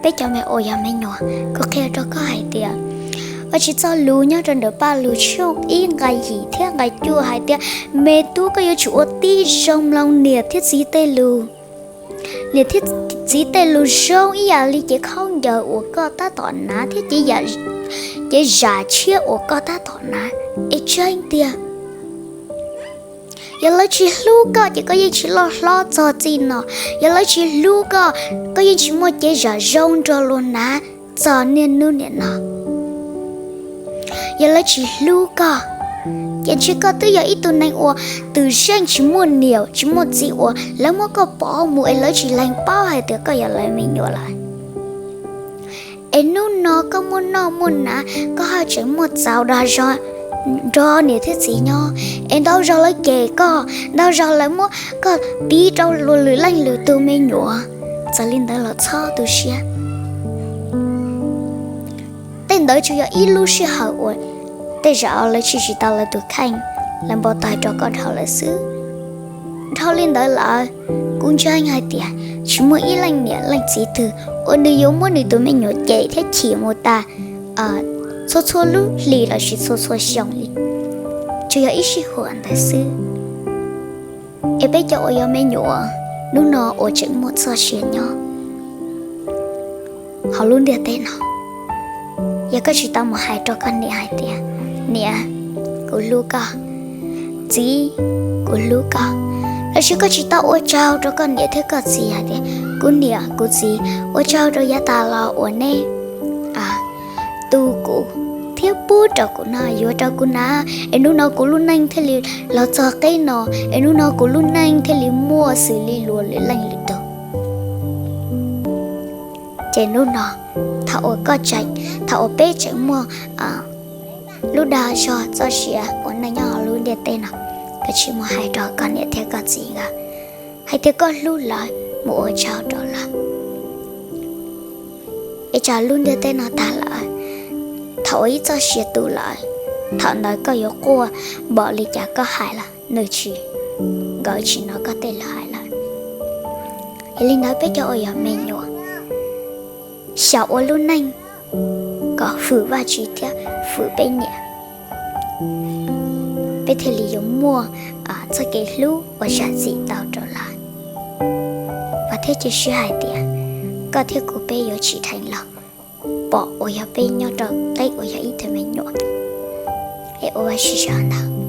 Peb cov me uas yog me nyuam, kuv qhia rau koj hais tias, Vajtswv txoj lus nyob rau ntawm Pajlug tshooj ib nqai yim thiab nqai cuaj hais tias, me tub, koj yuav tsum ua tib zoo mloog niam thiab txiv tej lus. Niam thiab txiv tej lus zoo ib yam li cev khaub ncaws uas koj tab tom hnav thiab cev zam tshiab uas koj tab tom hnav. Es tseeb tiag, yog lawv tsis hlub koj ces koj yeej tsis loj hlob txog txij no. Yog lawv tsis hlub koj, koj yeej tsis muaj cev zam zoo nrog luag hnav txog niaj hnub niam no. Yog lawv tsis hlub koj, ces ntshe koj twb yog ib tug neeg uas twm zeej tsis muaj niam tsis muaj txiv uas lawv muab koj pov mus es lawv tsis lees paub hais tias koj yog lawv me nyuam lawm. Es hnub no koj muaj noj muaj hnav, koj haj tseem muaj txaus dag zog nrog niam thiab txiv nyob, es ntau zaus lawv cem koj, ntau zaus lawv muab koj piv rau luag lwm leej lwm tus me nyuam. Txawm li ntawd los txhob tu siab. Tej ntawd tsuas yog ib lub sij hawm uas tej zaum lawv tsis tsis tau lawv tus kheej, lawv npau taws rau koj dhau lawm xwb. Dhau li ntawd lawm, kuv ntseeg hais tias tsis muaj ib leej niam leej txiv twg uas nws yuav muab nws tus me nyuam cem thiab chim mus tas txhua txhua lub hlis los sis txhua txhua xyoo li, tsuas yog ib sij huam ntawd xwb. Es peb cov uas yog me nyuam hnub no uas tseem muaj txoj sia nyob hauv lub ntiaj teb no, yog koj tsis tau mus hais rau koj niam hais tias, Niam, kuv hlub koj, Txiv, kuv hlub koj, los sis koj tsis tau ua tsaug rau koj niam thiab koj txiv hais tias, Kuv niam kuv txiv, ua tsaug rau yav tas los uas neb tu kuv thiab pub rau kuv noj yuav rau kuv hnav, es hnub no kuv lub neej thiaj li los txog qib no, es hnub no kuv lub neej thiaj li muaj xws li luag lwm leej lwm tus. Ces hnub no, thaum uas koj tseem, thaum uas peb tseem muaj lub dag zog txoj sia ua neej nyob hauv lub ntiaj teb no, koj tsis mus hais rau koj niam thiab koj txiv nkawd hais tias koj hlub lawv, mus ua tsaug rau lawv. Es tsam lub ntiaj teb no tag lawm, thaum uas ib txoj sia tu lawm, thaum ntawd koj yuav quaj npaum li cas koj hais los nws tsis, nkawd tsis hnov koj tej lus hais lawm. Yog li ntawd peb cov uas yog me nyuam, xyaum ua lub neej kom hwm Vajtswv thiab hwm peb niam, peb thiaj li yuav muaj txoj kev hlub uas zam txim tau rau lawv. Vam thiab cia siab hais tias koj thiab kuv peb yuav tsim dheev los pom uas yog peb nyob rau qib uas yog ib tug me nyuam es ua Vajtswv tsaug ntau.